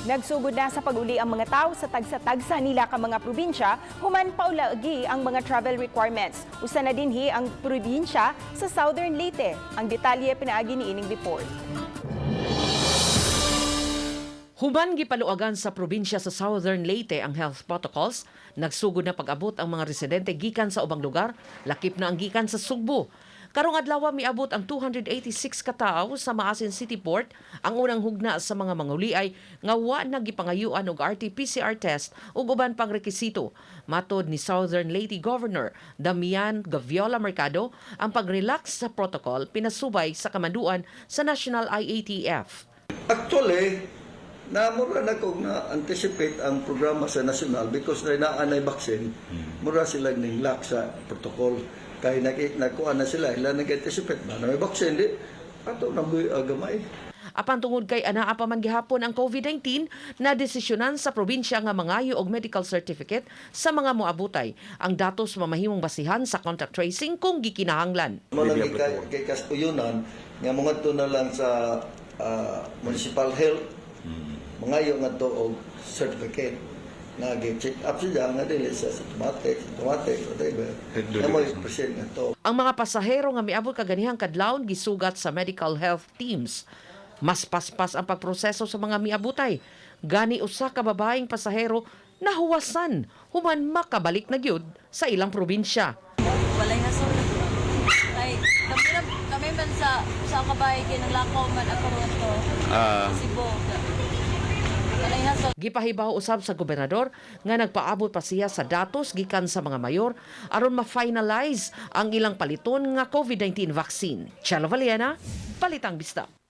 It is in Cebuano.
Nagsugod na sa pag-uli ang mga tao sa tagsa-tagsa nila ka mga probinsya human paulagi ang mga travel requirements. Usa na dinhi ang probinsya sa Southern Leyte. Ang detalye pinaagi niining report. Human gipaluagan sa probinsya sa Southern Leyte ang health protocols, nagsugod na pag-abot ang mga residente gikan sa ubang lugar, lakip na ang gikan sa Sugbo. Karong adlaw, miabot ang 286 ka tawo sa Maasin City Port, ang unang hugna sa mga manguliay nga wa na gipangayuan og RT-PCR test ug uban pang rekisito. Matod ni Southern Leyte Governor Damian Gaviola Mercado, ang pag-relax sa protocol pinasubay sa kamanduan sa National IATF. Actually, na mura na kog na anticipate ang programa sa national because na naa nay vaccine, mura sila ning lax sa protocol. Kay nagkuan na sila, ila nag-anticipate ba na may vaccine di ato na buhi gamay. Apan tungod kay anaa pa man gihapon ang COVID-19, na desisyonan sa probinsya nga mangayo og medical certificate sa mga moabutay. Ang datos mamahimong basihan sa contact tracing kung gikinahanglan. Mo lang kay kasuyunan nga mongadto na lang sa municipal health, mangayo ngadto og certificate na gi-check up siya nga dili sa symptomatic, symptomatic, whatever. Na mo present ngadto. Ang mga pasahero nga miabot kaganihang kadlawon gisugat sa medical health teams. Mas paspas ang pagproseso sa mga miabutay. Gani usa ka babaeng pasahero nahuwasan human makabalik na gyud sa ilang probinsya. Walay hasol. Ay, kami na, kami man sa kabahay kay naglakaw man ako to. Cebu. Walay hasol. Gipahibaw usab sa gobernador nga nagpaabot pa siya sa datos gikan sa mga mayor aron ma-finalize ang ilang paliton nga COVID-19 vaccine. Chelo Valiena, Balitang Bisdak.